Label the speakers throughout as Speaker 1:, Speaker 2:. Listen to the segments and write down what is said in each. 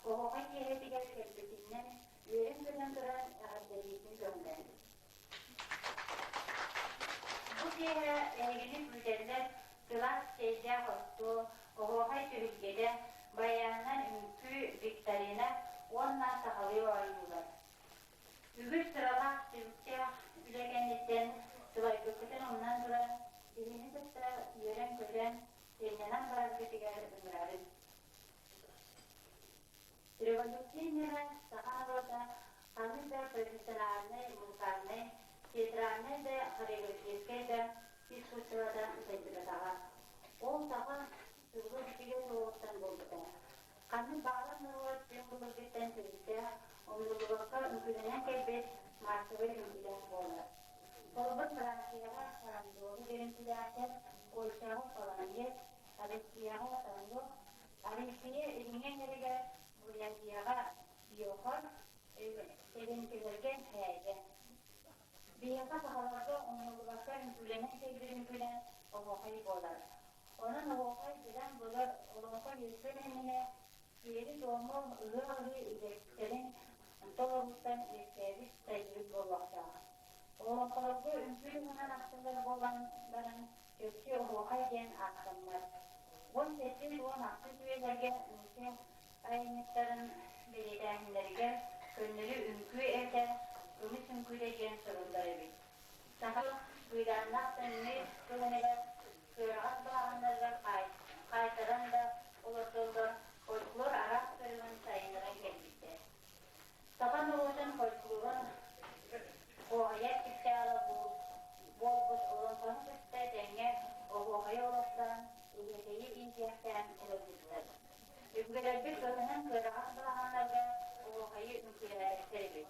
Speaker 1: Оһуохай киэһэтигэр кэлбитинэн үөрэн-көтөн туран эҕэрдэлиирбин көҥүллээн. Бу киэһэ эһигини күүтэллэр сылаас чэйдээх остуол, оһуохай түһүлгэтэ, баянынан үҥкүү, викторина уонна сахалыы оонньуулар. Үгүс сыралаах, түбүктээх үлэ кэнниттэн сылайбыккытын умнан туран, биһигини кытта үөрэн-көтөн, сынньанан бараргытыгар ыҥырабын. Революция иннинэ саха норуота ханнык да профессиональнай, музыкальнай, театральнай да, хореографическай да искусствота сайдыбатаҕа. Ол саха тылга-бичигэ суоҕуттан буолбута. Ханнык баҕарар норуот түҥ былыргыттан төрүттээх, умнуллубакка үҥкүүлэнэн кэлбит маассабай үҥкүүлээх буолар. Холобур, Францияҕа франдуолу диэн үҥкүүлээхтэр, Польшаҕа полонез, Россияҕа танго, Россия илиҥҥи эҥэригэр Бурятияҕа Йохор, Эбэҥкилэргэ Һээдьэ. Биһиэхэ сахаларга умнуллубакка үҥкүүлэнэн кэлбит үҥкүүнэн оһуохай буолар. Онон оһуохай быдан былыр олоҥхо үөскүөн иннинэ сиэри-туому ыһыах ыһыы үгэстэрин толорууттан үөскээбит, сайдыбыт буолуохтаах. Олоҥхолорго үҥкүү туһунан ахтыллар буолан баран, чопчу оһуохай диэн ааттаммат. 17-16 үйэлэргэ нуучча айанньыттарын бэлиэтээһиннэригэр көннөрү үҥкүү этэ, көмүс үҥкүүтэ диэн суруллар эбит. Саха кыыдааннаах тымныы кыһыныгар кыараҕас балаҕаннарыгар хаайтаран да олордоллор, фольклор араас көрүҥүн сайыннаран кэлбиттэр. Саха норуотун фольклорун хоһуйар чыпчаала буолбут олоҥхону кытта тэҥҥэ оһуохайы олохтоон, илиэтэйи иитиэхтээн олорбуттар. Өбүгэлэрбит кыһынын кыараҕас балаҕаннарга оһуохайы үҥкүүлээбэттэр эбит.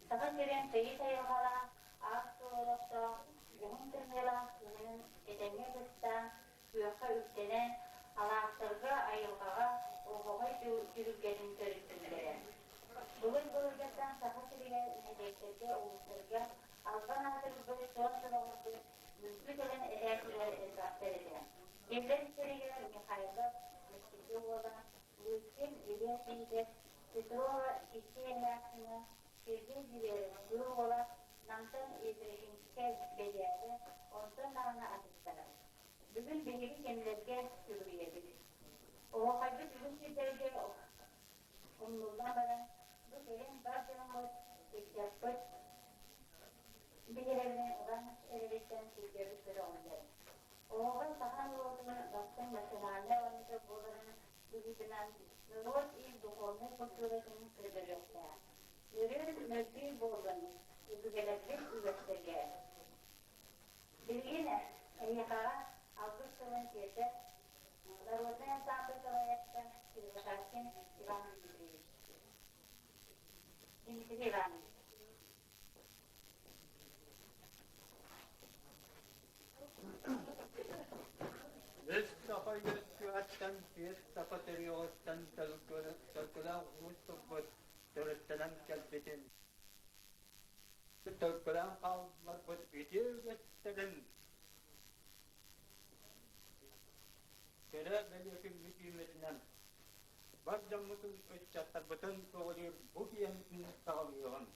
Speaker 1: Саха сирин тыйыс айылҕалаах, аас-туор олохтоох, уһун тымныылаах кыһынын этэҥҥэ кыстаан, күөххэ үктэнэн, алаастарга, айылҕаҕа оһуохай түһүлгэтин төрүттүүлэрэ. Былыр-былыргыттан Саха сиригэр нэһилиэктэргэ, улуустарга албан аатырбыт, суон сураҕырбыт үҥкүү кэлэн этээччилэр элбэхтэр этэ. Кинилэр истэригэр Михайлов Мөккүчү уола, Лыткин Илья Тиитов, Петрова Киссиэ эмээхсинэ, Сергей Зверев Кыыл уола, Намтан Ефросинскай Бэдьээлэ, онтон даҕаны атыттара. Бүгүн биһиги кинилэргэ сүгүрүйэбит. Оһуохайбыт үгүс сирдэргэ умнуллан баран, бу кэлин бар дьоммут, ыччаппыт биһирэбинэн ылан эрэриттэн сүргэбит көтөҕүллэр. Оһуохай саха норуотун бастыҥ национальнай оонньуута буоларын быһыытынан норуот ис духовнай культуратын көрдөрүөхтээх. Өрүү-мөлтүү буоллун, өбүгэлэрбит үгэстэргэ. Билигин эһиэхэҕэ алгыс тылын тиэрдэр народнай ансамбль салайааччыта Кривошапкин Иван Дмитриевич. Дмитрий Иванович.
Speaker 2: Үс саха үөскүөҕүттэн, түөрт саха төрүөҕүттэн төлкөлөөх уус турбут төрүттэнэн кэлбитин төлкөлөөн хаалларбыт үтүө үгэстэрин кэрэ бэлиэ күммүт үүммүтүнэн бар дьоммутун, ыччаттарбытын көҕүлүүр бу киэһэтин саҕалыаҕын.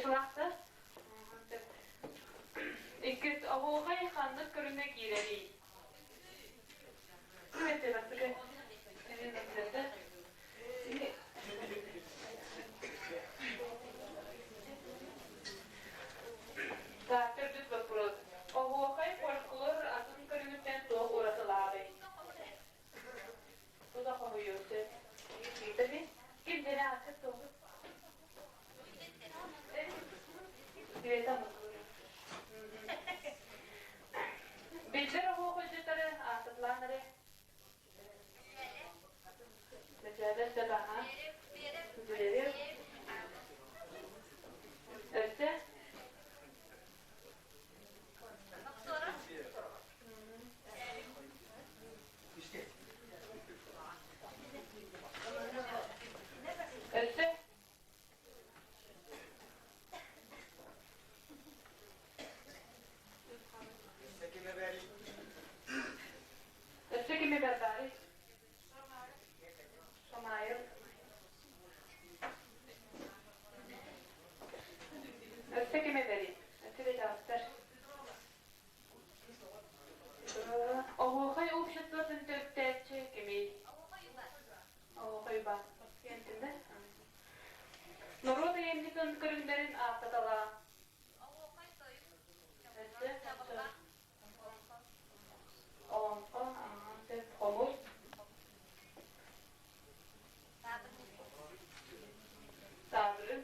Speaker 3: Икки сылаахта. Иккис оһуохай ханнык көрүҥҥэ киирэрий? Так, төрдүс вопрос. Оһуохай фольклор атын көрүҥүттэн туох уратылааҕый? Тута хоһуйуо сөп. Ыйытабын. Ким диэн ааккыт туоҕуй? Света Биллэр оһуохайдьыттары ааттатылаан эрэ. Бэчээдэ сөп аха. Зверев. Өссө? Өссө? Өссө кими бэрбаарый? Шамаев. Өссө кими бэрий? Өссө бэтэҕэстэр. Оһуохай обществотын төрүттээччи кимий? Оһуохай Уйбаан. Норуот айымньытын көрүҥнэрин ааттаталаа. Өссө Олоҥхо, сөп, хомус. Таабырын.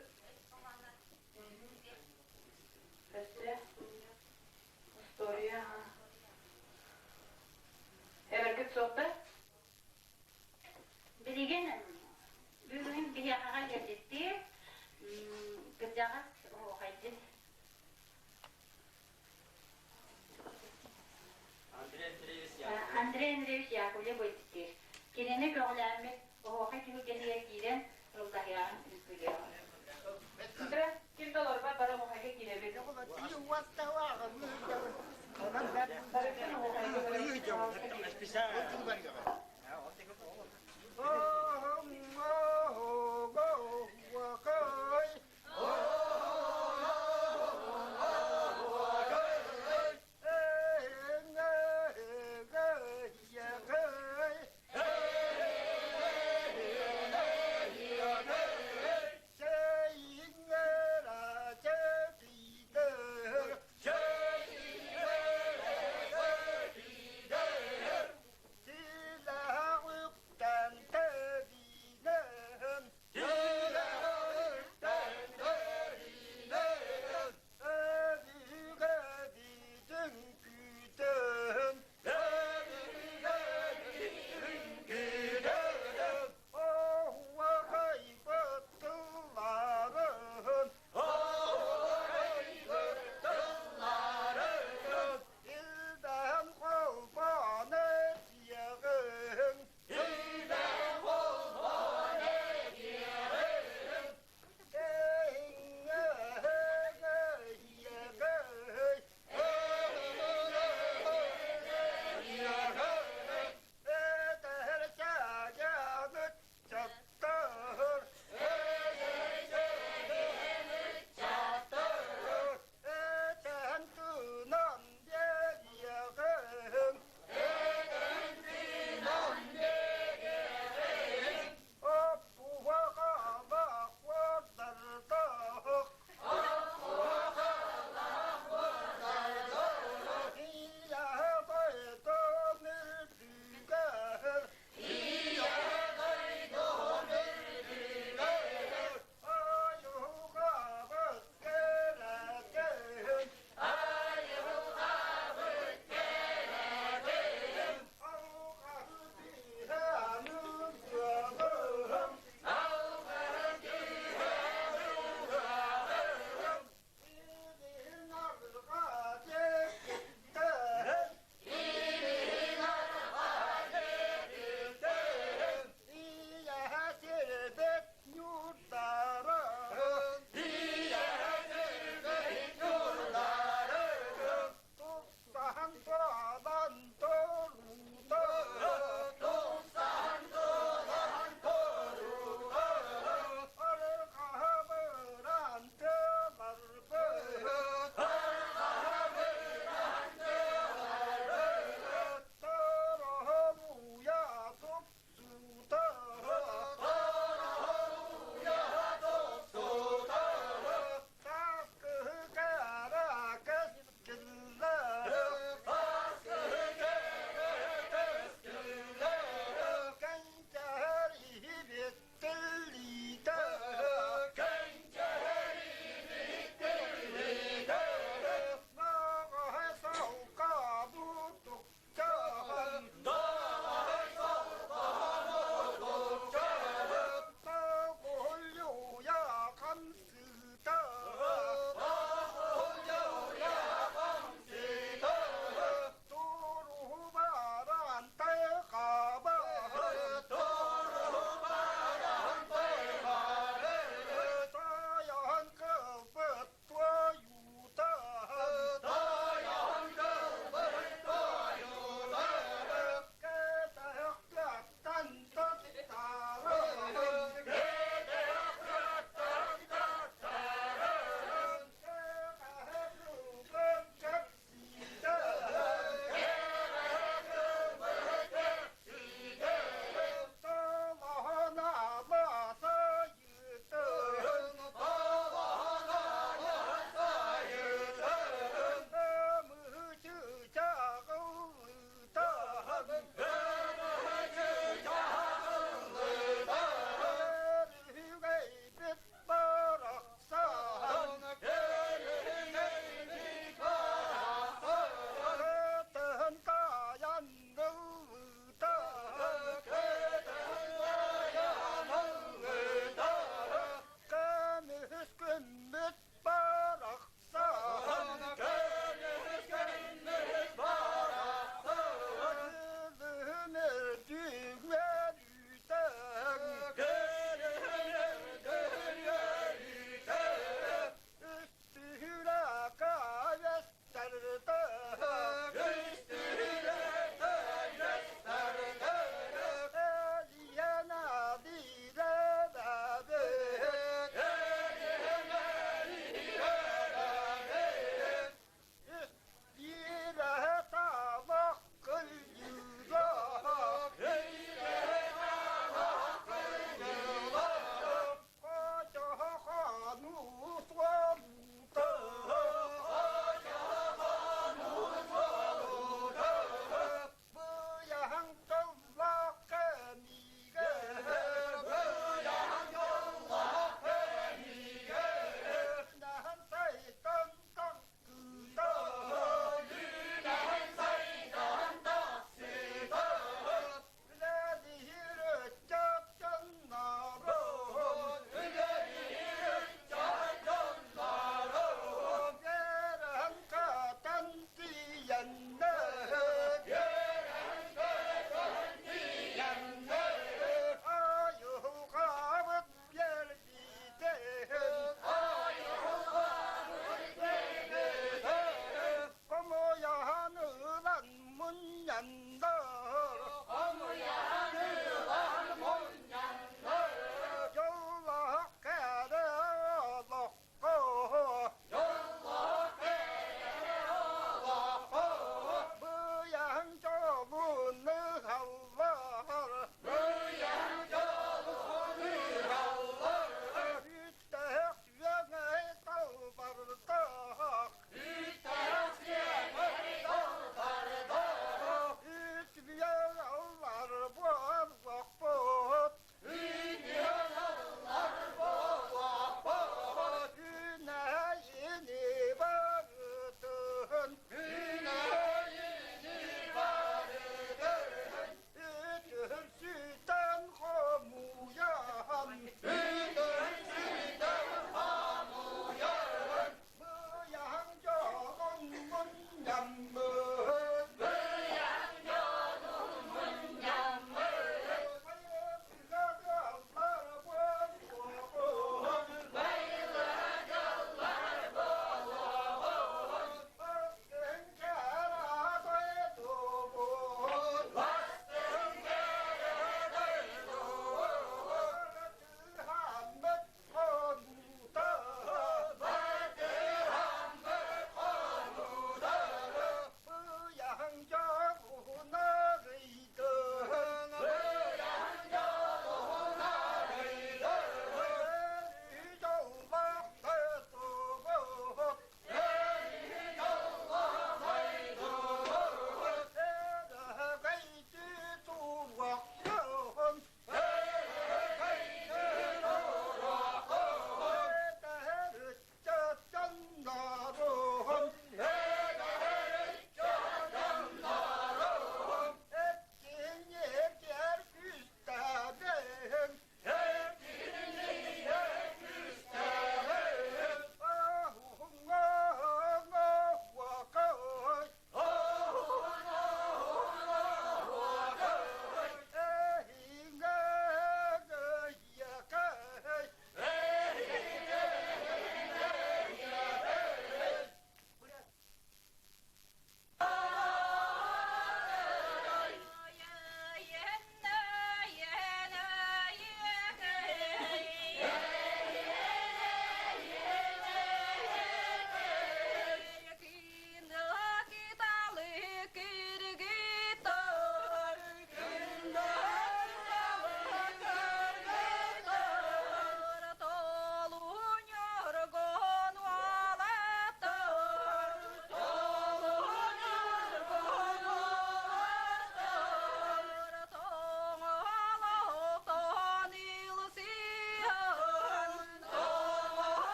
Speaker 3: Өссө История, Эбэргит суох да?
Speaker 1: Билигин бүгүн биһиэхэҕэ кэлбиттии кырдьаҕас оһуохайдьыт Андрей Андреевич Яковлев ыйдыттыыр. Кинини көҕүлээммит оһуохай түһүлгэтигэр киирэн ыллаһыаҕын үҥкүүлүөҕүҥ.
Speaker 3: Ким да олорбот бары оһуохайга киирэбит. Барытын оһуохайга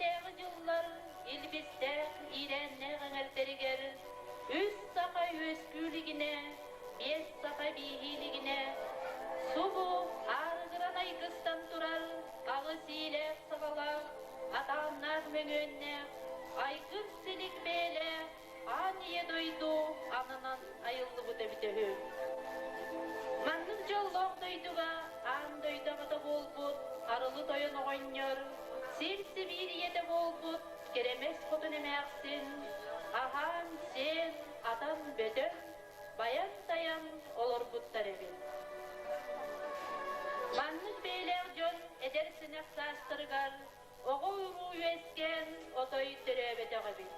Speaker 3: Илинтээҕи дьыллар илбистээх иирээннээх эҥэрдэригэр үс саха үөскүү илигинэ, биэс саха бииһии илигинэ, субу аарыгыран айгыстан турар аҕыс иилээх саҕалаах, атааннаах мөҥүөннээх, айгыр-силик бэйэлээх аан ийэ дойду ананан айыллыбыт эбитэ үһү. Маннык дьоллоох дойдуга аан дойду аҕата буолбут Арылы Тойон оҕонньор, сир-сибиир ийэтэ буолбут Кэрэмэс Хотун эмээхсин аһаан-сиэн, атан-бөтөн, байан-тайан олорбуттар эбит. Маннык бэйэлээх дьон эдэр-сэнэх саастарыгар Оҕо-уруу үөскээн отой төрөөбөтөх эбит.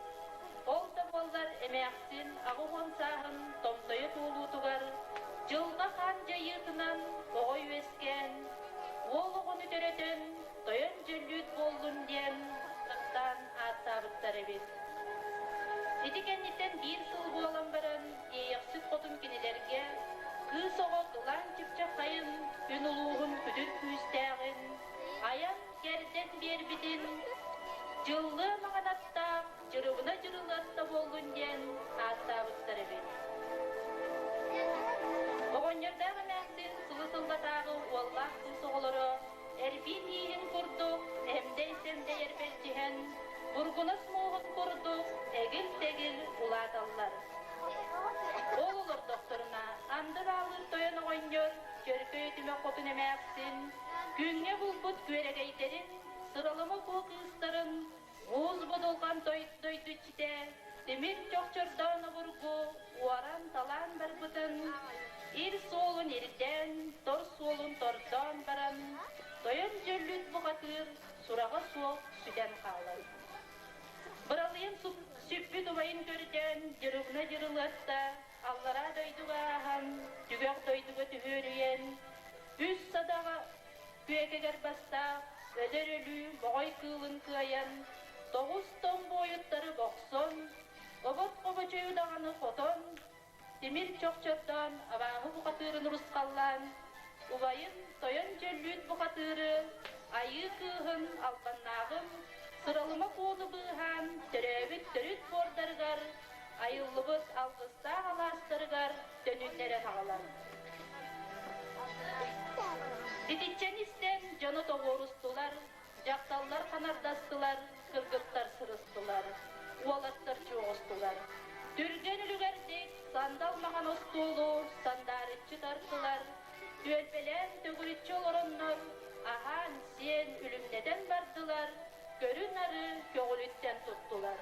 Speaker 3: Ол да буоллар эмээхсин 80 сааһын томтойо туолуутугар дьылҕа хаан дьайыытынан оҕо үөскээн, уол оҕону төрөтөн, тойон дьөллүүт буоллун диэн таптаан ааттаабыттар эбит. Ити кэнниттэн биир сыл буолан баран Иэйэхсит хотун кинилэргэ кыыс оҕо кылаан чыпчаххайын, күн улууһун күтүр күүстээҕин, айан кэрдэн биэрбитин, дьыллыа маҥан аттаах Дьырыбына Дьырылыатта буоллун диэн ааттаабыттар эбит. Оҕонньордоох эмээхсин сылы-сыллатааҕы уоллаах кыыс оҕолоро эрбиин ииһин курдук эмдэй-сэмдэй эрбэлдьиһэн, бургунас муоһун курдук эгил-тэгил улааталлар. Ол олордохторуна анды баалыыр тойон оҕонньор Чөркөй Түмэх хотун эмээхсин Күҥҥэ булбут күөрэгэйдэрин, сыралыма куо кыыстарын, муус будулҕан дойду иччитэ тимир чохчордоон обургу уоран-талаан барбытын, ир суолун ирдээн, тор суолун тордоон баран, тойон дьөллүт бухатыыр сураҕа суох сүтэн хаалар. Быралыйан сүппүт убайын көрдөөн дьырыбына дьырылыатта, аллараа дойдуга ааһан, түгэх дойдуга түһүөрүйэн, үс садаҕа күөкэгэр бастаах, өлөр өлүү моҕой кыылын кыайан, тоҕус тоҥ буойуттары бохсон, обот хобочойу даҕаны хотон, тимир чохчордоон абааһы бухатыырын урусхаллаан, убайын тойон дьөллүүт бухатыыры, айыы кыыһын албаннааҕын, сыралыма куону быыһаан, төрөөбүт төрүт буордарыгар айыллыбыт алгыстаах алаастарыгар төнүннэрэн аҕалар. Итиччэни истэн дьону тоҕуорустулар, дьахталлар ханардастылар, кыргыттар сырыстылар, уолаттар чуоҕустулар. Түргэн үлүгэрдик сандал маҥан остуолу сандаарыччы тартылар, түөлбэлээн төгүрүччү олороннор аһаан-сиэн үлүмнэтэн бардылар, көрү-нары көҕүлүттэн туттулар.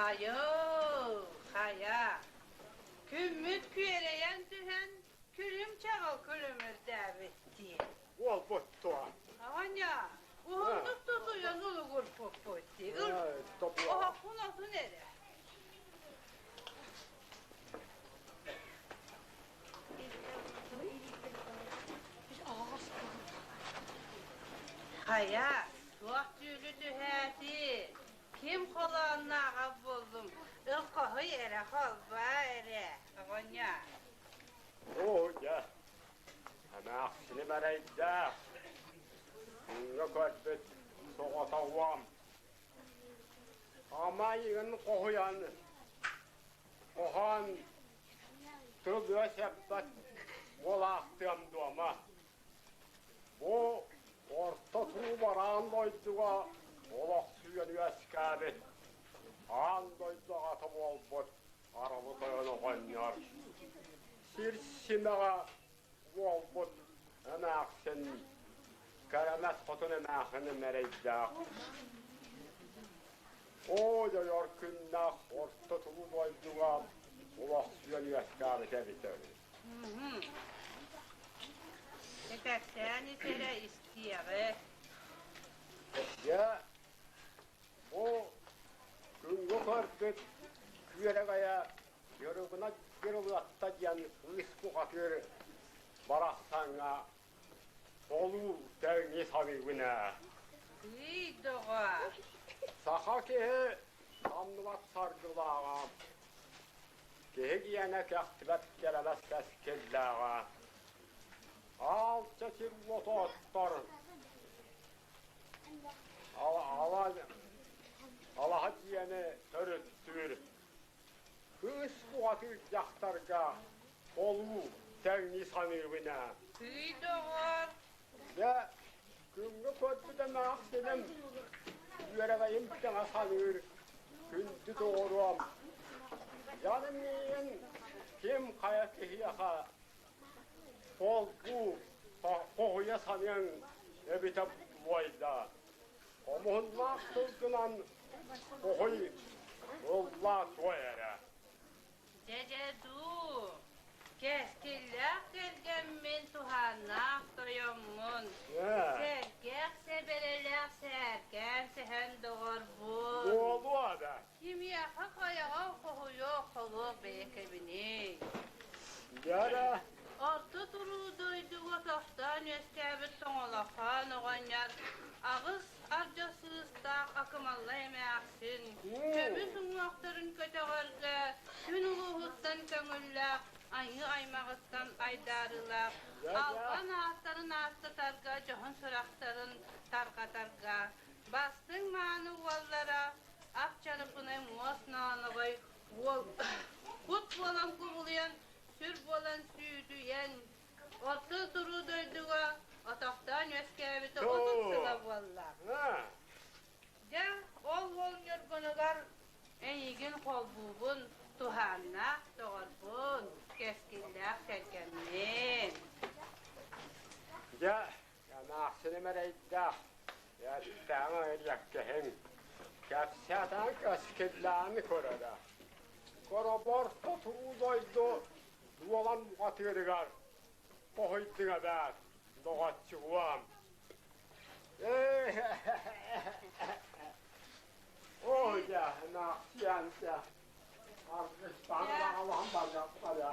Speaker 4: Хайоо, хайа, күммүт күөрэйэн түһэн, күлүм чаҕыл күлүмүрдээбит дии.
Speaker 2: Буолбут дуо?
Speaker 4: Аня, уһуннук тутуйан улугурпуппут дии. Оһоххун отун эрэ. Хайа, туох түүлү түһээти? Ким холооннооҕо буоллум, ыл-хоһуй эрэ холбоо эрэ, оҕонньор.
Speaker 2: Оо, дьэ, эмээхсиним эрэйдээх, күҥҥэ көрбүт соҕотоҕуом. Амайыгын хоһуйан, хоһоон тыл-өс эппэт буолаахтыам дуома. Бу орто туубараан дойдуга олохсуйан үөскээбит, аан дойду аҕата буолбут Арабы тойон оҕонньор сир симэҕэ буолбут эмээхсин кэрэмэс хотун эмээхсин эрэйдээх Оо, дьойор күннээх орто тулуу дойдуга олохсуйан үөскээбитэ эбитэ үһү.
Speaker 4: Кэпсээн итэрэ истиэҕи.
Speaker 2: Дьэ, бу күҥҥэ көрбүт күөрэгэйэ Дьырыбына Дьырылыатта диэн кыыс бухатыыр барахсаҥҥа толуу тэҥи саныыбын ээ.
Speaker 4: Тыый, доҕоор!
Speaker 2: Саха киһи самныбат саргылааҕа, киһи гиэнэ кэхтибэт кэрэмэс кэскиллээҕэ. Аалча сир уоту оттор, алаһа дьиэни төрүттүүр. Кыыс бухатыыр дьахтарга толуу тэҥнии саныыбын ээ.
Speaker 4: Тыый, доҕоор!
Speaker 2: Дьэ, күҥҥэ көрбүт эмээхсиним үөрэҕэйим тэҥэ саныыр күндү доҕоруом. Яны миигин ким хайа киһиэхэ холбуу хоһуйа саныаҥ эбитэ буойда. Хомуһуннаах тылгынан хоһуй ыллаа туой эрэ.
Speaker 4: Дьэ-дьэ дуу, кэскиллээх кэргэммин туһааннаах тойоммун, сэргэх сэбэрэлээх сээркээн сэһэн доҕорбун.
Speaker 2: Буолуо да.
Speaker 4: Кимиэхэ хайаҕа хоһуйуох холуох бэйэкэбиний?
Speaker 2: Дьэ
Speaker 4: Орто туруу дойдуга тохтоон үөскээбит тоҥолохоон оҕонньор аҕыс ардьа сыыстаах акымаллай эмээхсин көмүс уҥуохтарын көтөҕөргө күн улууһуттан көҥүллээх айыы аймаҕыттан айдаарыылаах албан ааттарын ааттатарга дьоһун сурахтарын тарҕатарга бастыҥ мааны уоллара ап чарыпынай муос нооноҕой уол кут буолан кубулуйан сүр буолан сүүдүйэн орто туруу дойдуга отохтоон үөскээбитэ 30 сыла буолла. Дьэ, ол уол ньургунугар эйигин холбуубун, туһааннаах доҕорбун, кэскиллээх кэргэммин.
Speaker 2: Дьэ, эмээхсиним эрэйдээх, эрдээҕи эриэккэһиҥ, кэпсээтэн кэскиллээни көрөрө. Коробор хотугу дойду дуолан бухатыырыгар хоһуйдуҥ эбээт, доҕоччугуом. Оо, дьэ, наахсыйан дьэ, аргыстаан аҕалаһан барыахтара.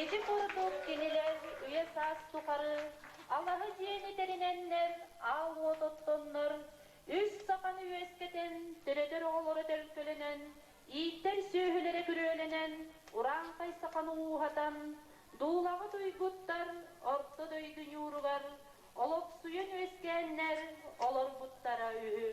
Speaker 3: Ити курдук кинилэр үйэ-саас тухары алаһа дьиэни тэринэннэр, аал уот оттоннор, үс саханы үөскэтэн, төрөтөр оҕолоро төлкөлөнөн, ииттэр сүөһүлэрэ күрүөлэнэн, урааҥхай саханы ууһатан, дуулаҕа туйгуттар орто дойду ньууругар олохсуйан үөскээннэр олорбуттара үһү.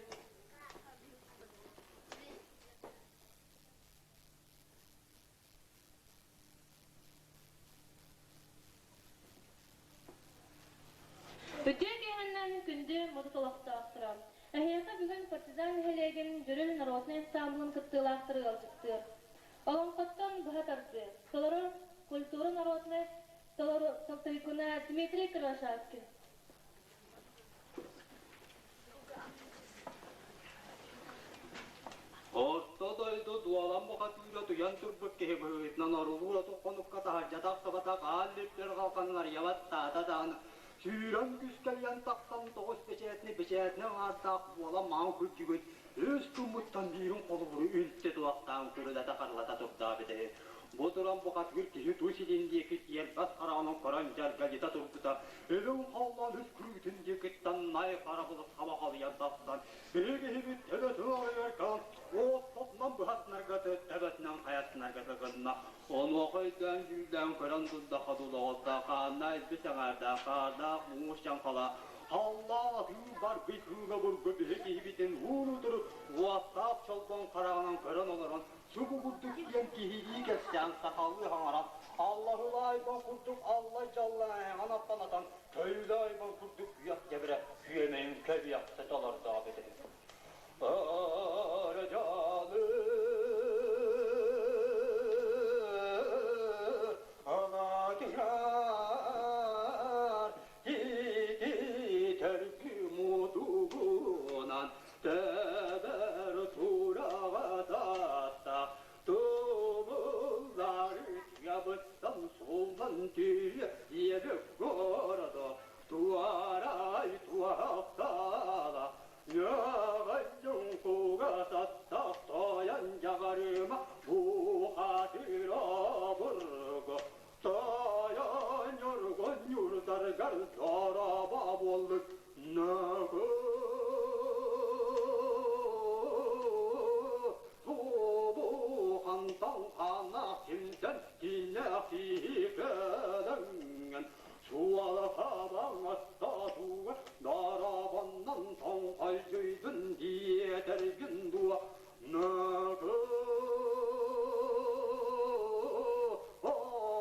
Speaker 5: Үтүө киэһэннэн күндү модут олохтоохторо! Эһиэхэ бүгүн Партизан нэһилиэгин Дьүрүл народнай ансаамбылын кыттыылаахтара ыалдьыттыыр. Олоҥхоттон быһа тардыы, толорор культура народнай толору туйгуна Дмитрий Кривошапкин.
Speaker 2: Орто дойду дуолан бухатыыра туйан турбут киһи быһыытынан орулуур оту хонукка таһырдьа тахсыбатах аал лүппэр халханын арыйабат таата даҕаны сүүрэн күскэлийэн тахсан тоҕус бэчээтини бэчээтинэ аҥаардаах буолан маҥан күрдьүгүн үс гыммыттан биирин холобуру үлтү туохтаан курулата-харылата турдаабыт үһү. Бу туран бухатыыр киһи тус илин диэки тиэрбэс хараҕынан көрөн дьаргалыта турбута Илин халлаан үс күрүүтүн диэкиттэн най хара былыт хаба халыйан тахсан, биһиги төбөтүн арыйар кэлэн, ортотунан быһатынарга төбөтүнэн хайатынарга тыгынна. Онуоха өйдөөн дьүүллээн көрөн турдахха дулаҕыттаах хаанна илби сэҥээрдээх хаардаах муус дьаҥхала халлаан атыы баргый кыыла бургу биһи киһибитин уун-утары уоттаах чолбон хараҕынан көрөн олорон Субу курдук диэн киһилии кэпсээн сахалыы хаҥаран, аллаһылаайбан курдук аллай дьаллаайаҥан аттанатан, көйлөөйбөн курдук күөх дьэбирэ күөмэйин көбүөхсэ толордоох этэ. Ырдьалы алаатыгар ити төргү мутугунан Тэбэр тураҕа таатта тумуллар ябыттан суллан түйэ иэбик города туарай туохтаала Ньаҕайдьуҥкуга саттах тойон дьаҕарыма бухатыра бургу Тойон ньургун ньурдаргар дороба буоллук Тубухантан хааннаах симсэн кииннээх киһи суола хабаҥаттаатууга дарабаннан тоҥхойдуйдун диэтэргин дуо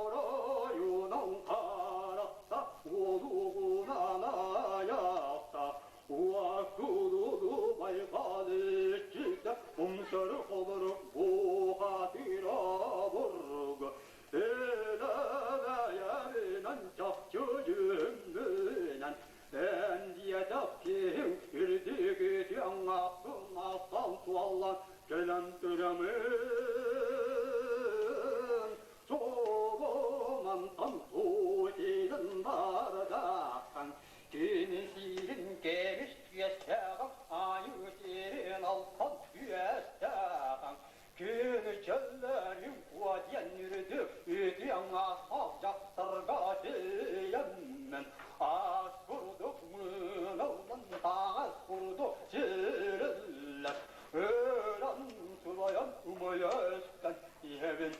Speaker 2: Оройунан харахта уолугунан айахта уакулулу байҕалыччыта умсары холору бухатыра бургу элэбэйэринэн чахчы дьүһүммүнэн эн диэтэх киһиҥ үрдүгүтүөҥ ахсым туоллан кэлэн турамын Суолумантан туутилын бардахан Күн сирин кэмис түөстээҕин айыы сирин алхан түөстээҕин Күн чөллөрүн куодьан үрдүк үтүөҥ аахсаах дьахтарга тиийэммин аас курдук мыыныллан таҥас курдук сириллэр өлөн сылайан умайа эстэн иһэбин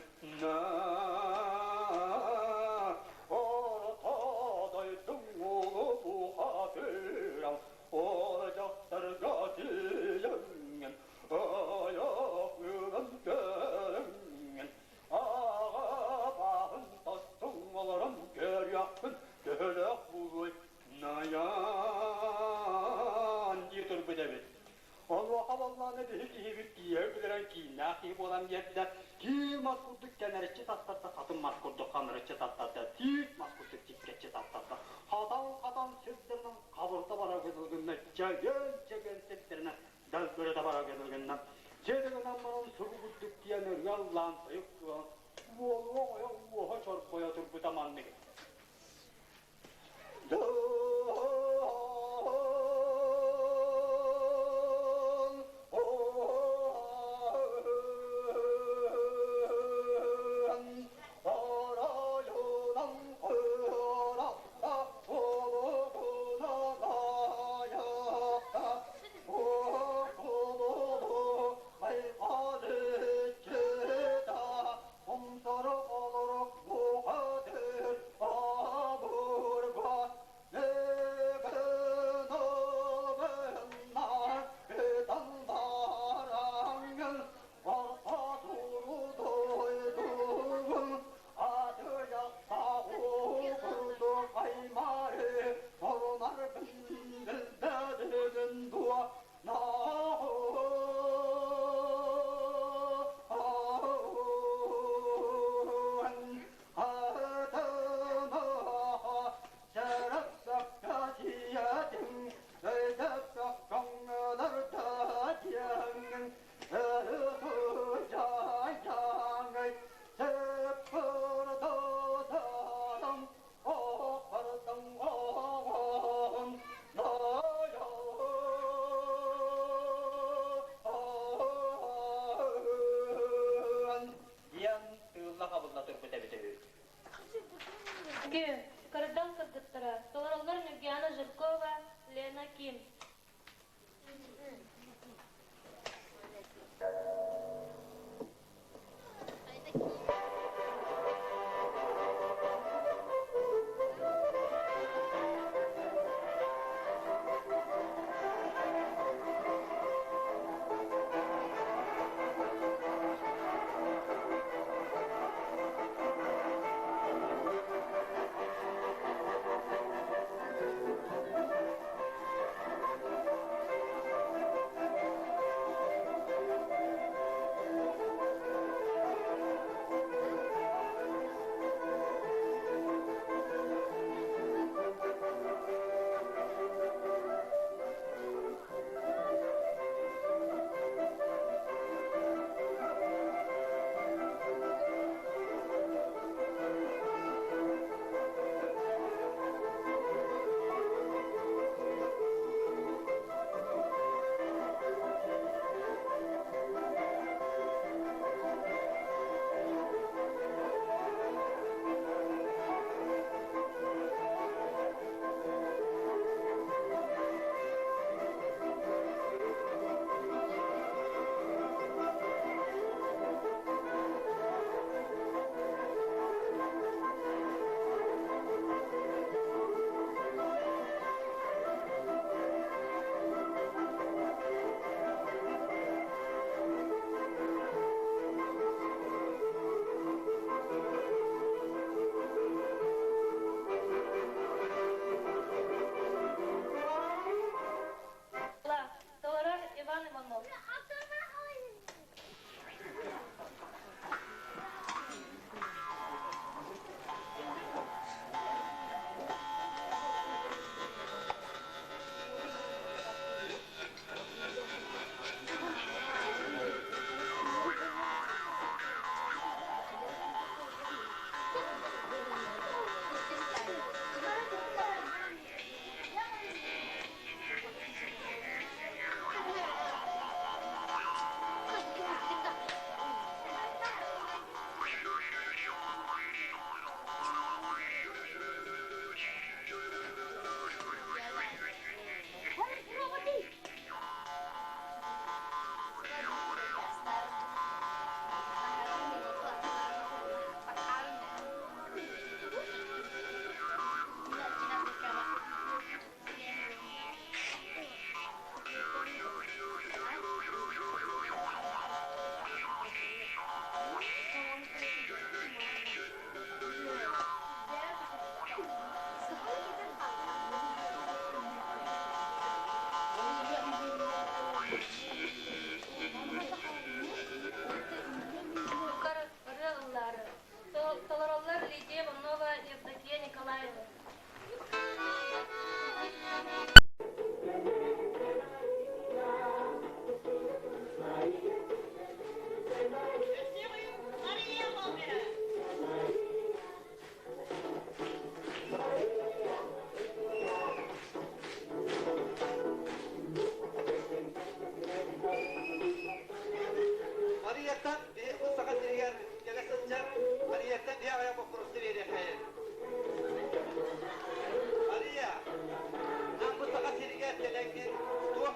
Speaker 2: Орто дойдуҥ уолу бухатыыран ол дьахтарга тиийэҥҥин айах ылан көрөҥҥүн аҕа бааһын тастыҥ олорон көрүөхпүн төһөлөөх буолуой Найаан дии турбут эбит. Онуоха буоллаҕына биһи киһибит кииһэ үлэрэн кииннээх киһи буолан биэрдэ. Киил мас курдук кэнэриччи таттарда, хатын мас курдук ханарыччы таттарда, тиит мас курдук тиккэччи таттарда. Хатан-хатан сирдэринэн хабырда бара гынна, чэгэн-чэгэн сирдэринэн дэлбэритэ бара гынна. Сири гынан баран сугу курдук диэн ырыаллаан тойук туолан, уолуох ойох уоһа чорбойо турбута маннык.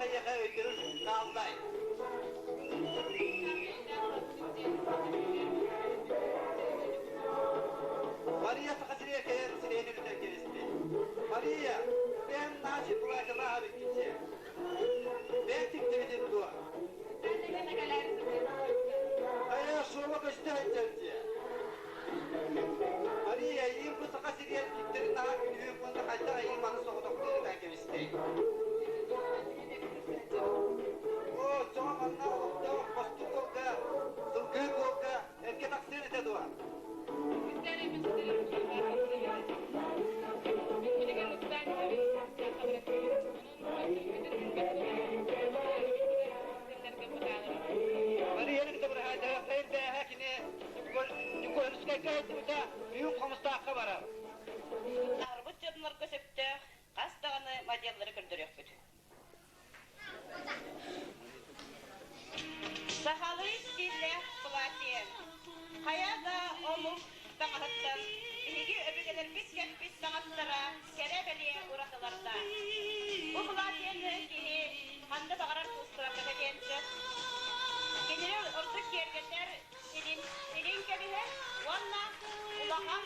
Speaker 2: эйиэхэ өйдөбүл хааллай? Мария Саха сиригэр кэлэн сирэйин үлүтэн кэбиспит. Мария, бэйэм наачы платьелаах эбиккин дии. Бэйэҥ тиктибитин дуо? Хайа, суола көстө сылдьар дии. Мария, эйиин бу Саха сиригэр тиктэрин наһаа күнүүһүк уонна хайдах эйиин маны соҕотохтуу ыытан кэбистэй? Оо, оччоҕо манна олохтоох бостук уолга, сылгыһыт уолга эргэ тахсыан этэ дуо? Мария Николаевна бээһэ кини Дьокуускайга сылдьыбыта үйүн Хомустаахха барар.
Speaker 1: Арбыт дьоннорго сөптөөх хас даҕаны моделлары көрдөрүөхпүт. Сахалыы стиллээх платье. Хайа да омук таҥаһыттан биһиги өбүгэлэрбит кэппит таҥастара кэрэ-бэлиэ уратылардаах. Бу платьены киһи ханна баҕарар куустурарга кэтиэн сөп. Кинини ордук киэргэтэр илин, илин кэбиһэр уонна улахан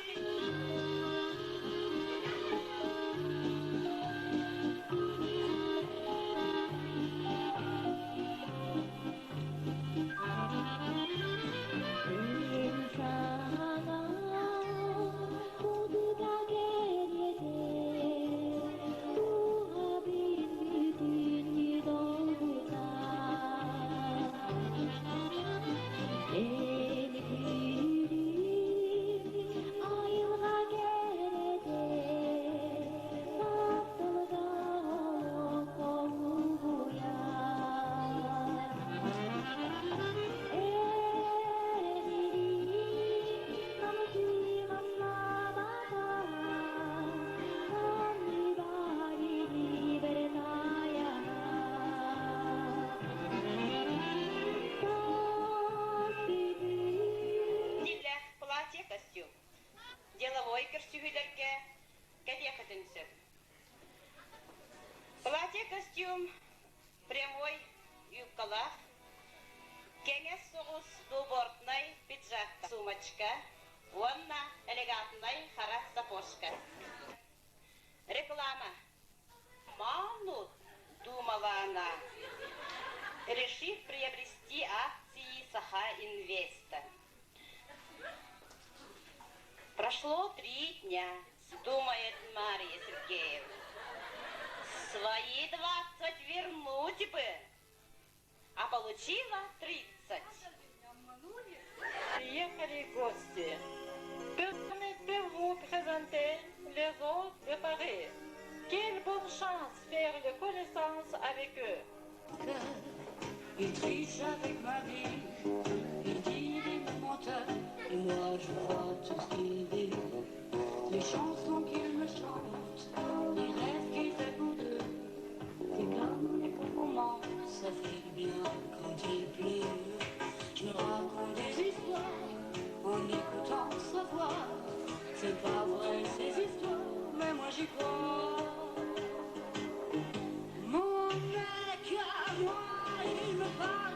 Speaker 1: Дьиэлээх платье костюм. Деловой көрсүһүүлэргэ кэтиэххитин сөп. Платье костюм прямой юбкалаах, кэҥэс соҕус двубортнай пиджак, сумочка уонна элегантнай хара сапожка. Реклама. Манут, думала она, решив приобрести акции Саха-Инвеста. Прошло 3 дня, думает Марья Сергеевна. Свои 20 вернуть бы, а получила 30.
Speaker 6: Приехали гости. Permettez-vous présenter les hôtes de Paris. Quelle bonne chance faire la connaissance avec eux.
Speaker 7: Il triche avec ma vie, il dit des menteurs, et moi je crois tout ce qu'il dit. Les chansons qu'il me chante, les rêves qu'il fait pour deux, c'est comme les compliments, ça fait du bien quand il pleut. Je me raconte des histoires en écoutant sa voix. C'est pas vrai ces histoires, mais moi j'y crois. Mon mec à moi, il me parle.